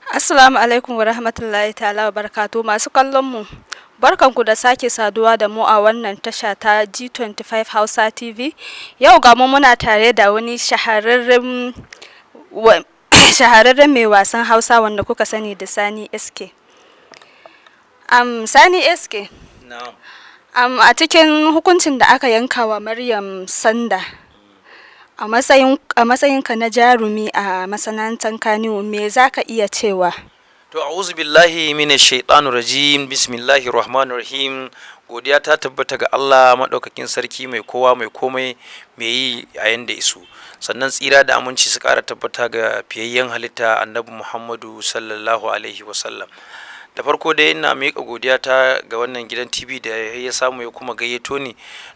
Assalamu alaikum wa rahmatullahi ta'ala wa barakatuhu. Masu kallon mu, barkanku da sake saduwa da mu a wannan tasha ta G25 Hausa TV. Yau ga mu muna tare da wani shahararren mai wasan Hausa wanda kuka sani da Sani SK. Sani SK. Na'am. A cikin hukuncin da aka yanka wa Maryam Sanda, a matsayinka na jarumi a masana'antar Kannywood, me za ka iya cewa? To, a'udhu billahi minash shaitanir rajim, bismillahir rahmanir rahim. Godiya ta tabbata ga Allah madaukakin sarki, mai kowa mai komai, mai yi a yanda iso. Sannan tsira da aminci su ƙara tabbata ga fiyayyen halitta, Annabi Muhammadu sallallahu alaihi wasallam. Da farko dai ina miƙa godiya ta ga wannan gidan TV da ya samu ya kuma gayyato ni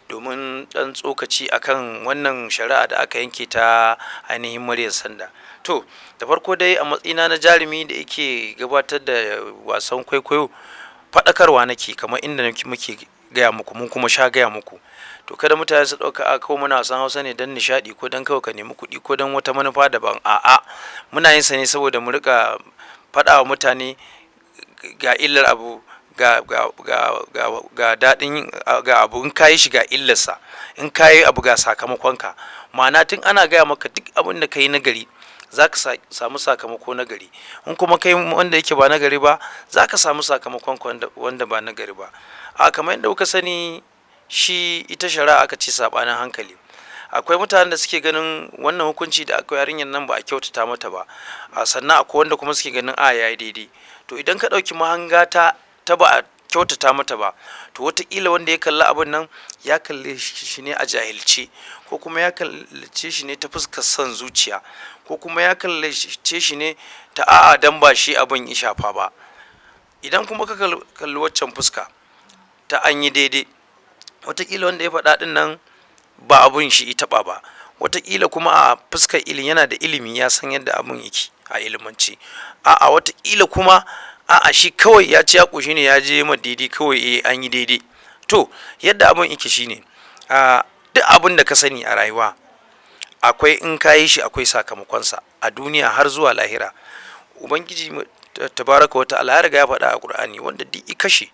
domin ɗan tsokaci akan wannan shari'a da aka yanke ta ainihin Maryam Sanda. To, da farko dai, a matsayina na jarumi da yake gabatar da wasan kwaikwayo, faɗakarwa nake, kamar inda muke gaya muku, mun kuma sha gaya muku. To, kada mutane su ɗauka a kawai muna wasan Hausa ne don nishaɗi, ko don kawai ka nemi kuɗi, ko don wata manufa daban. A'a, muna yin sa ne saboda mu riƙa faɗa wa mutane ga illar abu, ga daɗin ga abu. In ka yi shi, ga illarsa. In ka yi abu, ga sakamakonka. Ma'ana, tun ana gaya maka duk abin da ka yi nagari, za ka samu sakamako nagari. In kuma kai wanda yake ba nagari ba, za ka samu sakamakon wanda ba nagari ba. A kamar yadda kuka sani, shi ita shari'a aka ce saɓanin hankali. Akwai mutanen da suke ganin wannan hukunci da aka yarinyar nan ba a kyautata mata ba. A sannan akwai wanda kuma suke ganin a yayi daidai. To, idan ka ɗauki mahanga ta ba a kyautata mata ba, to wataƙila wanda ya kalli abin nan ya kalle shi ne a jahilce, ko kuma ya kallace shi ne ta fuskar son zuciya, ko kuma ya kallace shi ne ta a'a, dan ba shi abin ya shafa ba. Idan kuma ka kalli waccan fuska ta an yi daidai, wataƙila wanda ya faɗa ɗin nan ba abun shi ya taɓa ba. Wataƙila kuma a fuskar ilimi, yana da ilimi, ya san yadda abun yake a ilimance. A'a, wataƙila kuma a'a, shi kawai ya ci ya ƙoshi ne, ya je ma daidai kawai, eh, an yi daidai. To, yadda abun yake shine, a duk abun da ka sani a rayuwa, akwai in ka yi shi akwai sakamakonsa a duniya har zuwa lahira. Ubangiji tabaraka wa ta'ala ya riga ya faɗa a Qur'ani: wanda duk i kashe,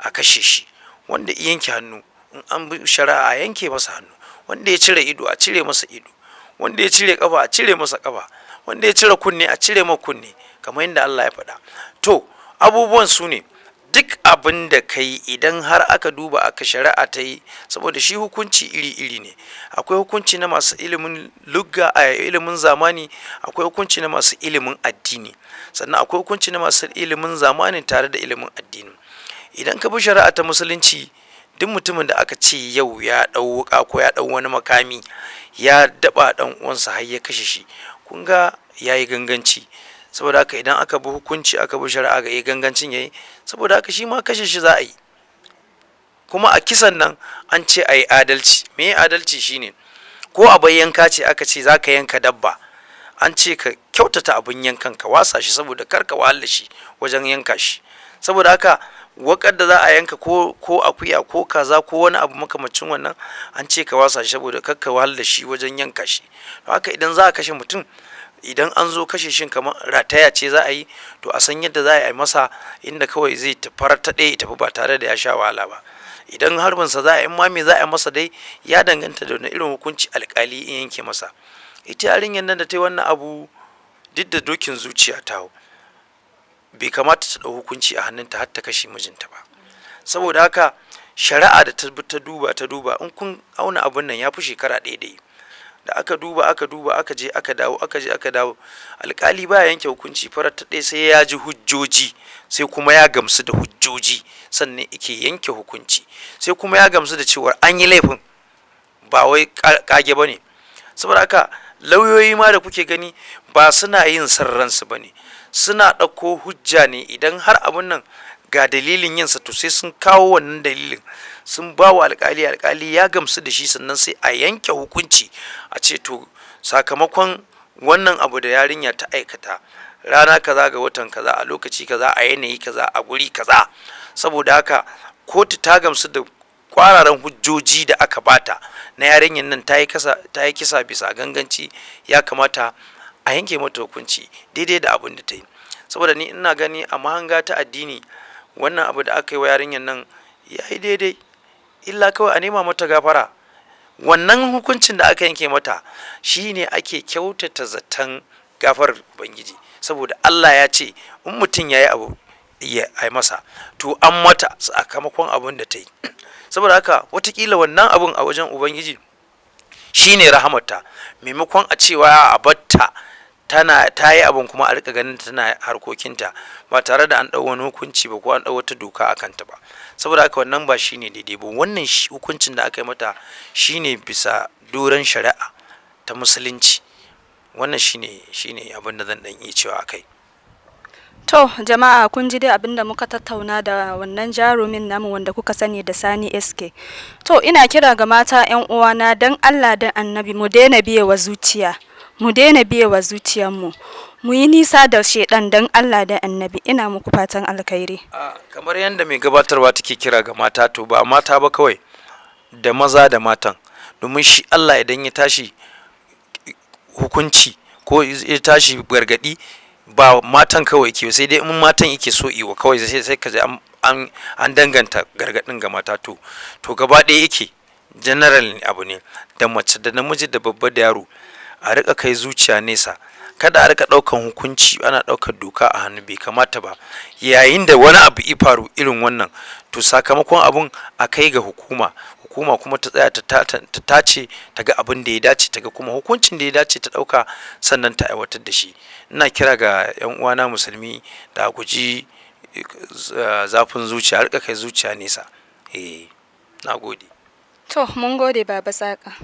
a kashe shi; wanda i yanke hannu, in an bi shari'a, a yanke masa hannu; wanda ya cire ido, a cire masa ido; wanda ya cire kafa, a cire masa kafa; wanda ya cire kunne, a cire ma kunne, kamar yadda Allah ya faɗa. To, abubuwan su ne, duk abin da ka yi, idan har aka duba aka shari'a ta yi, saboda shi hukunci iri-iri ne. Akwai hukunci na masu ilimin lugga a ilimin zamani, akwai hukunci na masu ilimin addini, sannan akwai hukunci na masu ilimin zamani tare da ilimin addini. Idan ka bi shari'a ta Musulunci, duk mutumin da aka ce yau ya ɗau wuƙa ko ya ɗau wani makami ya daɓa ɗan uwansa har ya kashe shi, kun ga ya yi ganganci. Saboda haka, idan aka bi hukunci, aka bi shari'a, ga gangancin yayi, saboda haka shi ma kashe shi za a yi. Kuma a kisan nan an ce a yi adalci. Me adalci? Shine ko abin yanka ce aka ce za ka yanka dabba, an ce ka kyautata abin yankan, ka wasa shi, saboda kar ka wahala shi wajen yanka shi. Saboda haka, wukar da za a yanka ko akuya ko kaza ko wani abu makamacin wannan, an ce ka wasa shi saboda kar ka wahala shi wajen yanka shi. Haka idan za a kashe mutum, idan an zo kashe shi, kamar rataya ce za a yi, to a san yadda za a yi masa, inda kawai zai farar ta ɗaya tafi ba tare da ya sha wahala ba. Idan harbinsa za a yi, ma me za a yi masa dai, ya danganta da wani irin hukunci alkali in yanke masa. Ita yarinyar nan da ta yi wannan abu, duk da dokin zuciya ta hau, bai kamata ta ɗau hukunci a hannunta har ta kashe mijinta ba. Saboda haka, shari'a da ta duba ta duba, in kun auna abun nan ya fi shekara 1 da yi da aka duba, aka duba, aka je aka dawo, aka je aka dawo, alkali baya yanke hukunci farar ta ɗaya sai ya ji hujjoji, sai kuma ya gamsu da hujjoji, sannan ike yanke hukunci, sai kuma ya gamsu da cewar an yi laifin, ba wai kage ba ne. Saboda haka, lauyoyi ma da kuke gani, ba suna yin son ransu ba ne, suna ɗauko hujja ne. Idan har abun nan ga dalilin yinsa, to sai sun kawo wannan dalilin, sun ba wa alkali, alkali ya gamsu da shi, sannan sai a yanke hukunci, a ce to, sakamakon wannan abu da yarinya ta aikata rana kaza ga watan kaza, a lokaci kaza, a yanayi kaza, a guri kaza, saboda haka kotu ta gamsu da kwararan hujjoji da aka bata na yarinyar nan ta yi kisa bisa ganganci, ya kamata a yanke mata hukunci daidai da abin da ta yi. Saboda ni ina gani a mahanga ta addini, wannan abu da aka yi wa yarinyar nan ya yi daidai, illa kawai a nema mata gafara. Wannan hukuncin da aka yanke mata shine ake kyautata zaton gafarar Ubangiji, saboda Allah ya ce in mutum ya yi abu ya yi masa, to an mata sakamakon abin da ta yi. Saboda haka watakila wannan abun a wajen Ubangiji shine rahamarta, maimakon a cewa a batta tana ta yi abin kuma a rika ganin tana harkokinta ba tare da an ɗau wani hukunci ba ko an ɗau wata doka a kanta ba. Saboda haka wannan ba shine daidai ba. Wannan hukuncin da aka yi mata shine bisa doron shari'a ta Musulunci. Wannan shine abin da zan dan iya cewa akai. To jama'a, kun ji dai abin da muka tattauna da wannan jarumin namu wanda kuka sani da Sani SK. To ina kira ga mata 'yan uwana, don Allah don Annabi mu daina biye wa zuciya. Mu daina biye wa zuciyarmu. Mu yi nisa da shedan, don Allah da Annabi. Ina muku fatan alkhairi. Kamar yadda mai gabatarwa take kira ga mata, to ba mata ba kawai, da maza da matan, domin shi Allah idan ya tashi hukunci ko ya tashi gargadi, ba matan kawai ke, sai dai in matan yake so iwa kawai sai ka ji an danganta gargadin ga mata. To gaba ɗaya yake, general abu ne, da mace da namiji, da babba da yaro, a rika kai zuciya nesa. Kada a rika ɗaukan hukunci, ana ɗaukar doka a hannu, bai kamata ba. Yayin da wani abu ya faru irin wannan, to sakamakon abun a kai ga hukuma, hukuma kuma ta tsaya ta tace, ta ga abin da ya dace, ta ga kuma hukuncin da ya dace ta ɗauka, sannan ta aiwatar da shi. Ina kira ga 'yan uwana Musulmi da a guji zafin zuciya, a rika kai zuciya nesa. Eh, na gode. To mun gode, Baba Saka.